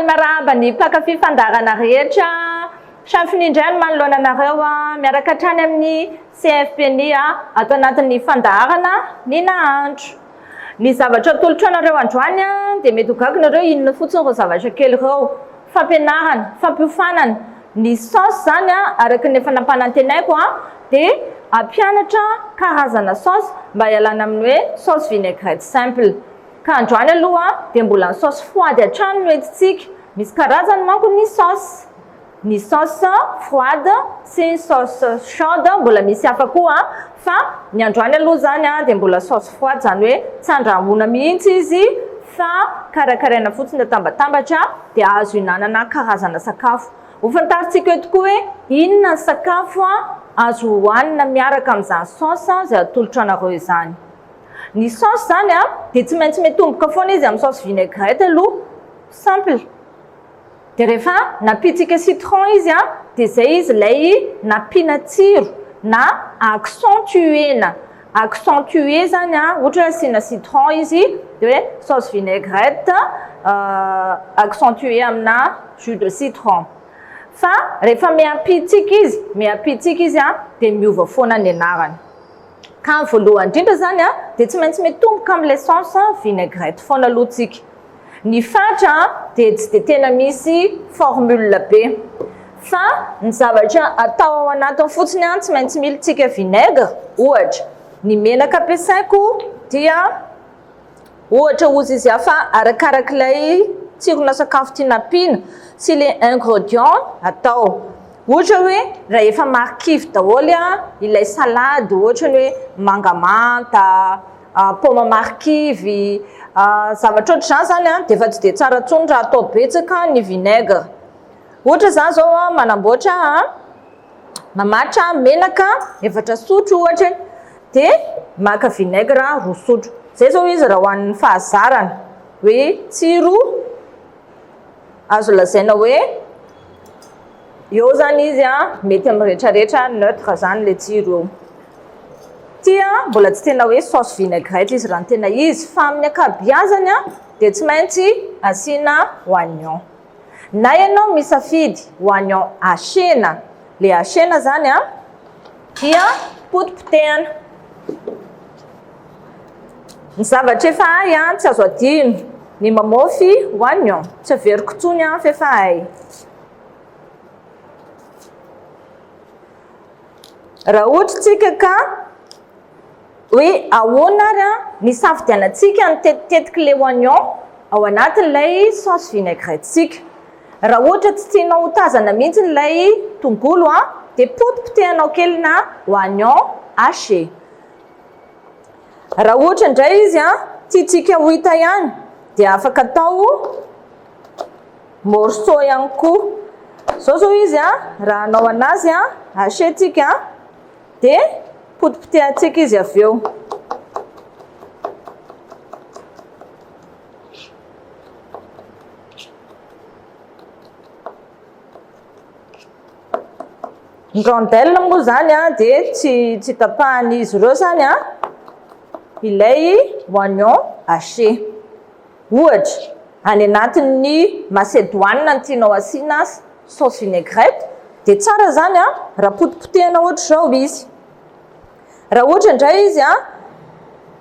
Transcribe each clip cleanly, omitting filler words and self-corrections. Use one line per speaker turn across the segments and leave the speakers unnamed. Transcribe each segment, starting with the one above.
Faly miarahaba ny mpankafy fandaharana rehetra. Shamfiny indray no manoloana anareo miaraka hatrany amin'ny CFPNI ato anatin'ny fandaharana ny nahandro. Ny zavatra atolotro anareo androany dia mety ho gaga nareo inona fotsiny ireo zavatra kely ireo. Fampianarana, fampiofanana, ny saosy izany araka ny efa nampanantenaiko dia hampianatra karazana saosy mba hialana amin'ny hoe saosy vinaigrette simple. Ka androany aloha dia mbola ny saosy froide hatrany no entintsika. Misy karazany manko ny saosy. Ny sauce froide sy ny sauce chaude mbola misy hafa koa fa ny androany aloha izany dia mbola sauce froide izany hoe tsy andrahoina mihitsy izy fa karakaraina fotsiny atambatambatra dia azo ihinanana karazana sakafo. Ho fantarintsika eo tokoa hoe inona ny sakafo azo hohanina miaraka amin'izany sauce izay atolotra anareo izany. Ny sauce izany dia tsy maintsy mitomboka foana izy amin'ny sauce vinaigrette aloha, simple. Dia rehefa nampiantsika citron izy an, dia izay izy ilay nampiana tsiro na accentuer-na. Accentuer izany an, ohatra hoe asiana citron izy, dia hoe sauce vinaigrette accentuer amina jus de citron. Fa rehefa miha-ampiantsika izy, miha-ampiantsika izy an, dia miova foana ny anarany. Ka ny voalohany indrindra izany an, dia tsy maintsy mitomboka amin'ilay sauce vinaigrette foana aloha tsika. Ny fatra dia tsy dia tena misy formule be fa ny zavatra atao ao anatiny fotsiny an, tsy maintsy militsika vinaigre ohatra, ny menaka ampiasaiko dia ohatra ozy izy hafa arakarak'ilay tsirona sakafo tiana ampiana sy ilay ingredient atao, ohatra hoe raha efa marikivy daholo ilay salade ohatra ny hoe manga manta, paoma marikivy, zavatra ohatr'izany izany an, dia efa tsy dia tsara intsony raha atao betsaka ny vinaigre. Ohatra izany izao an, manamboatra an, mamatra menaka efatra sotro ohatra e, dia maka vinaigre 2 sotro. Izay izao izy raha ho an'ny fahazarana, hoe tsiro azo lazaina hoe eo izany izy an, mety amin'ny rehetrarehetra, neutre izany ilay tsiro eo. Ity mbola tsy tena hoe sauce vinaigrette izy raha ny tena izy fa amin'ny ankabiazany dia tsy maintsy asiana oignon. Na ianao misafidy oignon haché-na, ilay haché-na izany dia potipotehana. Ny zavatra efa hay tsy azo adino ny mamôfy oignon, tsy averiko intsony fa efa hay. Raha ohatra tsika ka hoe ahoana ary ny hisafidianantsika ny tetitetik'ilay oignon ao anatin'ilay sauce vinaigrette-tsika. Raha ohatra tsy tianao ho tazana mihitsy ilay tongolo dia potipotehanao kely na oignon haché. Raha ohatra indray izy tiantsika ho hita ihany dia afaka atao Morceau ihany koa. Zao zao izy a, raha hanao anazy a, haché tsika dia potipotehantsika izy avy eo. Ny rondelle moa zany a dia tsy tsy tapahan'izy ireo zany a ilay oignon haché. Ohatra, any anatin'ny macédoine no tianao asiana sauce vinaigrette dia tsara izany raha potipotehina ohatr'izao izy. Raha ohatra indray izy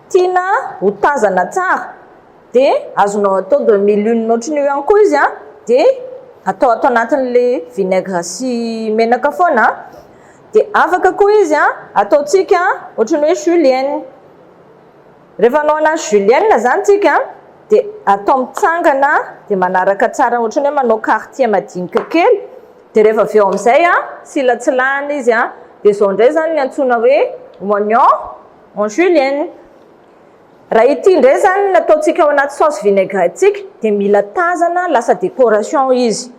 tiana ho tazana tsara dia azonao atao demi lune ohatran'io ihany koa izy dia atao ato anatin'ilay vinaigre sy menaka foana dia afaka koa izy ataontsika ohatran'ny hoe julienne. Rehefa hanao anazy julienne zany tsika dia atao mitsangana dia manaraka tsara ohatran'ny hoe manao quartier madinika kely dia rehefa avy eo amin'izay silatsilahana izy dia izao indray zany ny antsoina hoe oignon en julienne. Raha ity indray zany ny ataontsika ao anaty sauce vinaigrette tsika dia mila tazana lasa décoration izy.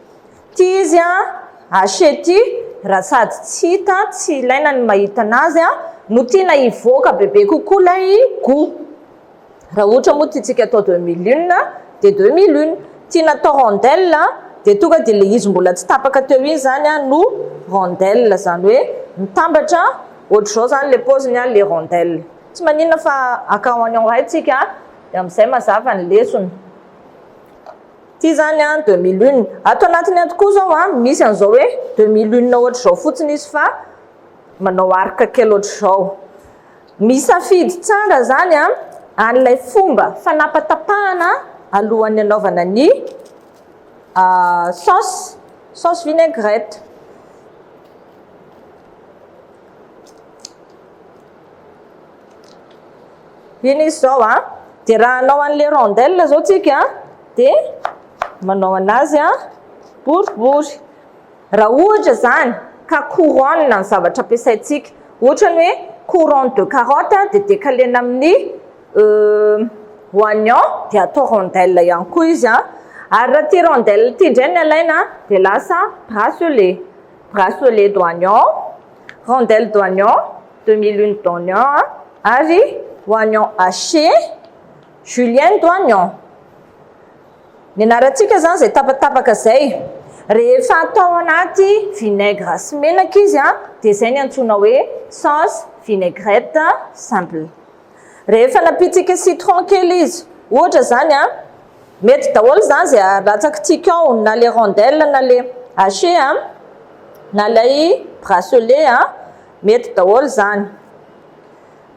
Ity izy an, haché ity, raha sady tsy hita, tsy ilaina ny mahita anazy an, no tiana hivoaka bebe kokoa ilay goût. Raha ohatra moa tiantsika atao demi lune dia demi lune, tiana atao rondelle dia tonga dia ilay izy mbola tsy tapaka teo iny izany an no rondelle, izany hoe mitambatra ohatr'izao izany ilay paoziny an, ilay rondelle. Tsy maninona fa haka oignon iray tsika dia amin'izay mazava ny lesona. Ity izany an, demi lune. Ato anatiny ato koa izao an, misy an'izao hoe demi lune ohatr'izao fotsiny izy fa manao arc kely ohatr'izao. Misafidy tsara izany an, an'ilay fomba fanapatapahana alohan'ny hanaovana ny sauce, sauce vinaigrette. Iny izy izao a. Dia raha hanao an'ilay rondelle izao tsika dia manao anazy a boribory. Raha ohatra izany ka couronne ny zavatra ampiasaintsika, ohatra ny hoe couronne de carotte dia décalena amin'ny oignon dia atao rondelle ihany koa izy a. Ary raha ity rondelle ity indray no alaina dia lasa bracelet, bracelet d'oignon. Rondelle d'oignon, demi-lune d'oignon ary oignon haché, julienne d'oignon. Ny anarantsika izany izay tapatapaka izay. Rehefa atao anaty vinaigre sy menaka izy dia izay ny antsoina hoe sauce vinaigrette simple. Rehefa nampiantsika citron kely izy, ohatra izany an, mety daholo izany izay aratsakitsika ao na le rondelle na le haché an, na ilay bracelet an, mety daholo izany.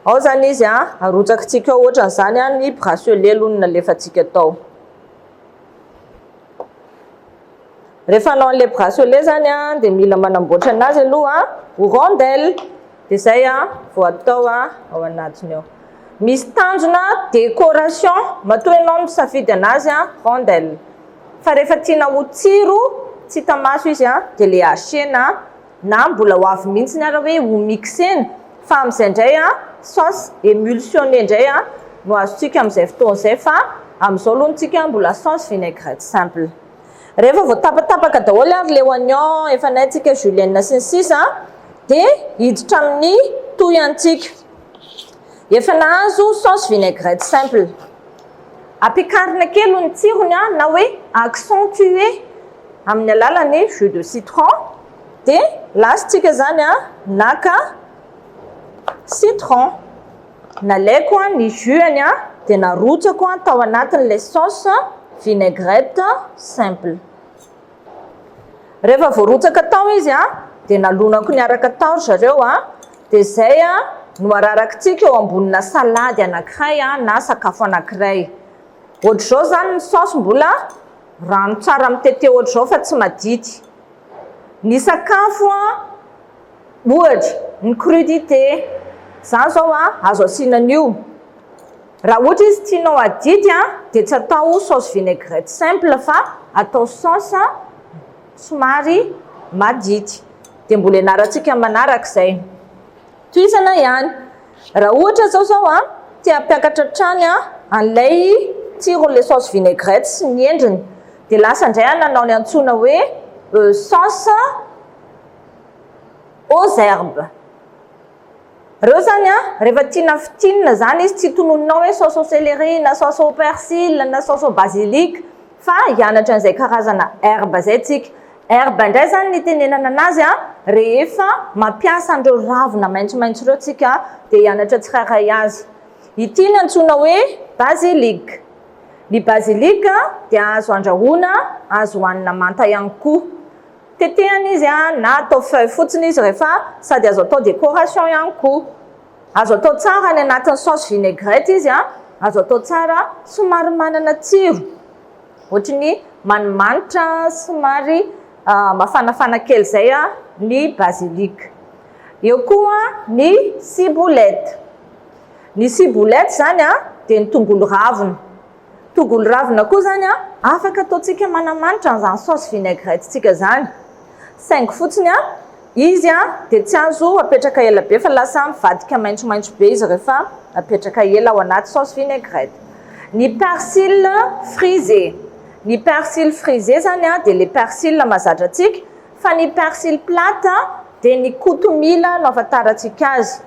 Ao izany izy an, arotsakitsika ao ohatran'izany an ny bracelet aloha no nalefantsika tao. Rehefa hanao an'ilay bracelet zany an, dia mila manamboatra anazy aloha ho rondelle. Dia izay an, vao atao ao anatiny ao. Misy tanjona décoration, matoa ianao misafidy anazy an, rondelle. Fa rehefa tiana ho tsiro, tsy hita maso izy an, dia ilay hacher-na na mbola ho avy mihitsy ara hoe ho mixena, fa amin'izay indray an, sauce émulsionnée indray an no azontsika amin'izay fotoana izay fa amin'izao aloha tsika mbola sauce vinaigrette simple. Rehefa voatapatapaka daholo ary le oignon efa naintsika julienne sy ny sisa dia hiditra amin'ny toy antsika. Efa nahazo sauce vinaigrette simple. Ampiakarina kely ny tsirony na hoe accentuer amin'ny alalan'ny jus de citron dia lasa tsika zany naka citron. Nalaiko ny jus-ny dia narotsako tao anatin'ilay sauce vinaigrette simple. Rehefa voarotsaka tao izy dia nalonako niaraka tao ry zareo dia izay no ararakitsika eo ambonina salady anankiray na sakafo anankiray. Ohatr'izao izany ny sauce mbola rano tsara mitete ohatr'izao fa tsy madity. Ny sakafo Ohatra, ny crudité, zany zao a, azo asiana an'io. Raha ohatra izy tianao hadity a, dia tsy atao sauce vinaigrette simple fa atao sauce somary madity. Dia mbola ianarantsika manaraka izay. Tohizana ihany. Raha ohatra zao zao a, te hampiakatra hatrany an'ilay tsiron'ilay sauce vinaigrette sy ny endriny, dia lasa indray aho nanao ny antsoina hoe sauce Aux herbes. Reo zany an, rehefa tiana fintinina zany izy tsy tononinao hoe sauce au céleri na sauce au persil na sauce au basilic fa hianatra an'izay karazana herbe zay tsika. Herbe indray zany ny itenenana anazy an, rehefa mampiasa an'ireo ravina maitsomaitso ireo tsika dia hianatra tsirairay azy. Ity ny antsoina hoe basilic. Ny basilic dia azo andrahoina, azo hohanina manta ihany koa. Tetehana izy na atao feuille fotsiny izy rehefa sady azo atao décoration ihany koa. Azo atao tsara any anatin'ny sauce vinaigrette izy, azo atao tsara somary manana tsiro ohatry ny manimanitra somary mafanafana kely izay ny basilic. Eo koa ny ciboulette. Ny ciboulette izany dia ny tongolo ravina. Tongolo ravina koa zany an, afaka ataontsika manamanitra an'izany sauce vinaigrette tsika zany. Saingy fotsiny an, izy an dia tsy azo apetraka ela be fa lasa mivadika maitsomaitso be izy rehefa apetraka ela ao anaty sauce vinaigrette. Ny persil frisé. Ny persil frisé zany an dia le persil mahazatra antsika fa ny persil plate dia ny kotomila no ahafantarantsika azy.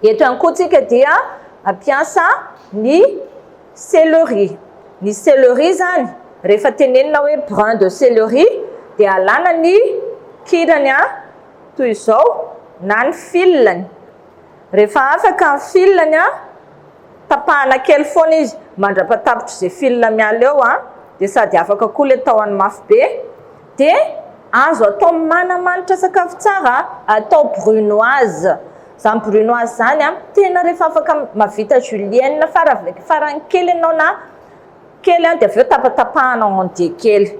Eto ihany koa tsika dia mampiasa ny celery. Ny celery zany rehefa tenenina hoe brin de celery dia alana ny kirany toy izao na ny fil-ny. Rehefa afaka ny fil-ny tapahana kely foana izy mandra-patapitry izay fil miala eo. dia sady afaka koa ilay tahony mafy be. Dia azo atao manamanitra sakafo tsara, atao brunoise. Izany brunoise izany an, tena rehefa afaka mahavita julienne farany kely ianao na kely an, dia avy eo tapatapahana en dés kely.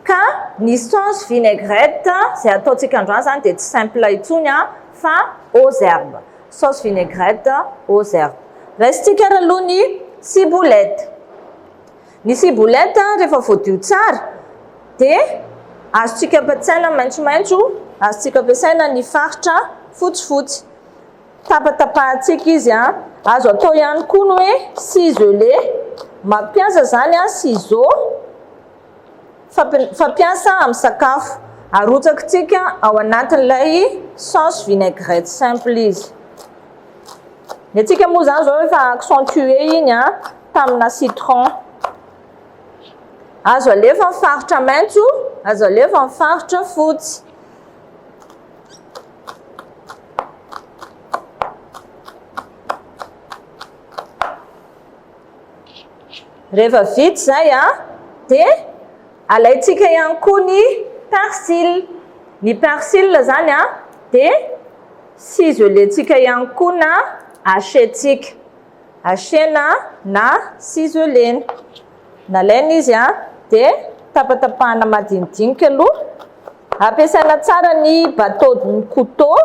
Ka ny sauce vinaigrette izay ataontsika androany izany dia tsy simple intsony an, fa aux herbes. Sauce vinaigrette aux herbes. Raisintsika ary aloha ny ciboulette. Ny ciboulette rehefa voadio tsara dia azontsika ampiasaina maitsomaitso, azontsika ampiasaina ny faritra fotsifotsy. Tapatapahantsika izy, azo atao ihany koa ny hoe ciseler, mampiasa izany ciseaux fampiasa amin'ny sakafo. Arotsakitsika ao anatin'ilay sauce vinaigrette simple izy. Ny antsika moa izany izao efa accentuer iny tamina citron. Azo alefa ny faritra maitso, azo alefa ny faritra fotsy. Rehefa vita izay dia alaintsika ihany koa ny persil. Ny persil izany dia ciseler-tsika ihany koa na hacher-tsika. Hacher-na na ciseler-na. Nalaina izy dia tapatapahana madinidinika aloha. Ampiasaina tsara ny bateau ny couteau.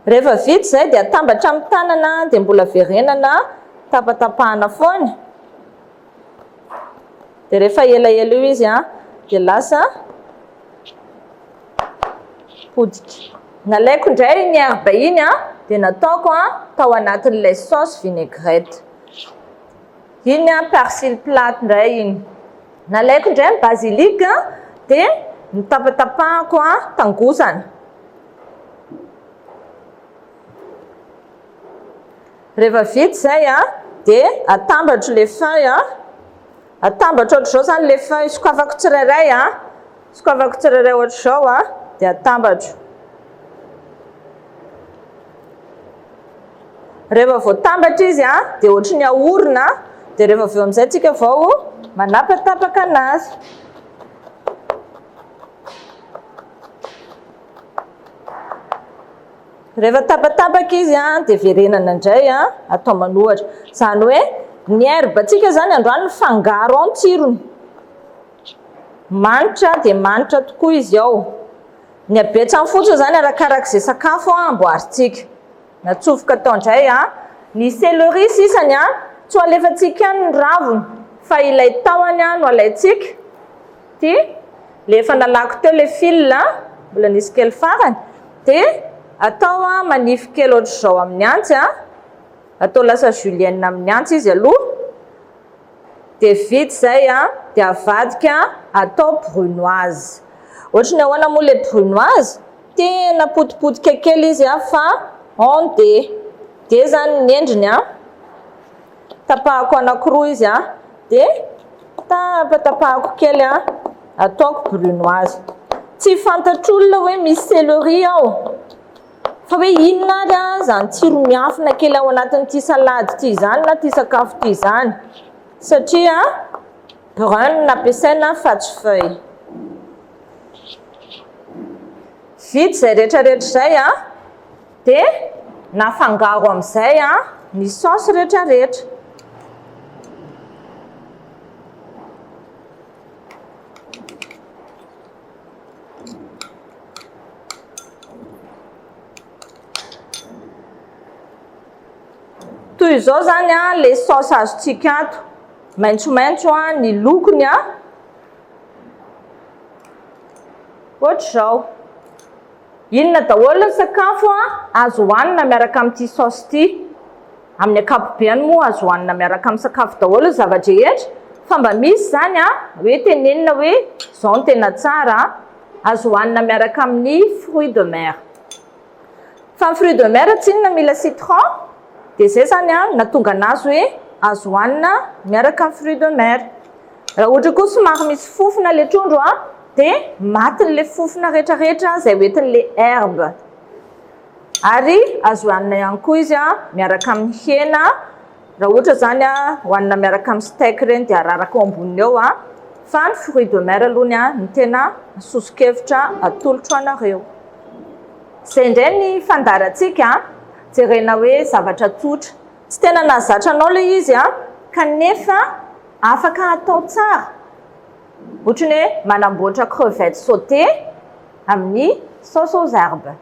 Rehefa vita izay dia atambatra amin'ny tanana dia mbola verenana tapatapahana foana. Dia rehefa elaela eo izy dia lasa potika. Nalaiko indray iny herbe iny dia nataoko tao anatin'ilay sauce vinaigrette. Iny persil plat indray iny. Nalaiko indray ny basilic dia notapatapahako tangosana. Rehefa vita izay dia atambatro ilay feuille, atambatro ohatr'izao izany ilay feuille, sokafako tsirairay, sokafako tsirairay ohatr'izao dia atambatro. Rehefa voatambatra izy dia ohatry ny ahorona dia rehefa avy eo amin'izay tsika vao manapatapaka anazy. Rehefa tapatapaka izy dia verenana indray atao manohatra. Izany hoe ny herbe tsika izany androany mifangaro ao ny tsirony. Manitra dia manitra tokoa izy ao. Ny habetsany fotsiny izany arakarak'izay sakafo amboarintsika. Natsofoka tao indray ny céleri sisany, tsy ho alefantsika any ny raviny fa ilay tahony no alaintsika. Ity, ilay efa nalako teo ilay fil, mbola nisy kely farany, dia atao manify kely ohatr'izao amin'ny antsy, atao lasa julienne amin'ny antsy izy aloha. Dia vita izay dia avadika atao brunoise. Ohatry ny ahoana moa ilay brunoise? Tena potipotika kely izy fa en dé. Dé izany ny endriny an. Tapahako anankiroa izy an. Dia tapatapahako kely an. Ataoko brunoise. Tsy fantatr'olona hoe misy céleri ao. Fa hoe inona ary an izany tsiro miafina kely ao anatin'ity salade ity izany na ity sakafo ity izany? Satria brun no nampiasaina fa tsy feuille. Vita izay rehetrarehetra izay an, dia nafangaro amin'izay an ny saosy rehetrarehetra. Toy izao izany an, ilay saosy azontsika ato. Maitsomaitso an, ny lokony an. Ohatr'izao. Inona daholo ny sakafo azo hohanina miaraka amin'ity saosy ity? Amin'ny ankapobeany moa azo hohanina miaraka amin'ny sakafo daholo ny zava-drehetra fa mba misy izany hoe tenenina hoe izao no tena tsara, azo hohanina miaraka amin'ny fruits de mer. Fa ny fruits de mer tsinona mila citron dia izay izany nahatonga anazy hoe azo hohanina miaraka amin'ny fruits de mer. Raha ohatra koa somary misy fofona ilay trondro dia matin'ilay fofona rehetrarehetra izay hoentin'ilay herbe. Ary azo hohanina ihany koa izy miaraka amin'ny hena. Raha ohatra izany hohanina miaraka amin'ny steak ireny dia araraka ao amboniny eo fa ny fruits de mer aloha no tena soso-kevitra atolotro anareo. Izay indray ny fandaharantsika, jerena hoe zavatra tsotra. Tsy tena nahazatra anao ilay izy kanefa afaka atao tsara. Ohatry ny hoe manamboatra crevette sautée amin'ny sauce aux herbes.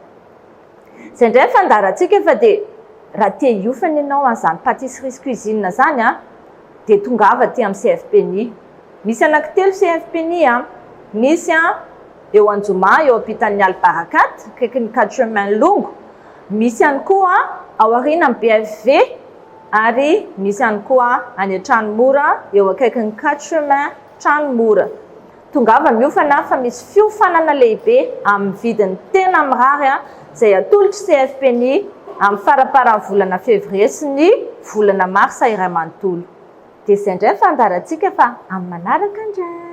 Izay indray ny fandaharantsika fa dia raha te hiofana ianao an'izany pâtisserie sy cuisine izany an, dia tongava aty amin'ny CFPNI. Misy anankitelo CFPNI an, misy an eo Anjoma eo ampitan'ny Al Barakat akaikin'ny Quatre Chemins Longo, misy ihany koa ao aorianan'ny BFV ary misy ihany koa any Antranomora eo akaikin'ny Quatre Chemins Tranomora. Tongava miofana fa misy fiofanana lehibe amin'ny vidiny tena mirary izay atolotr'i CFPNI amin'ny faramparan'ny volana fevrier sy ny volana marsa iray manontolo. Dia izay indray ny fandaharantsika fa amin'ny manaraka indray.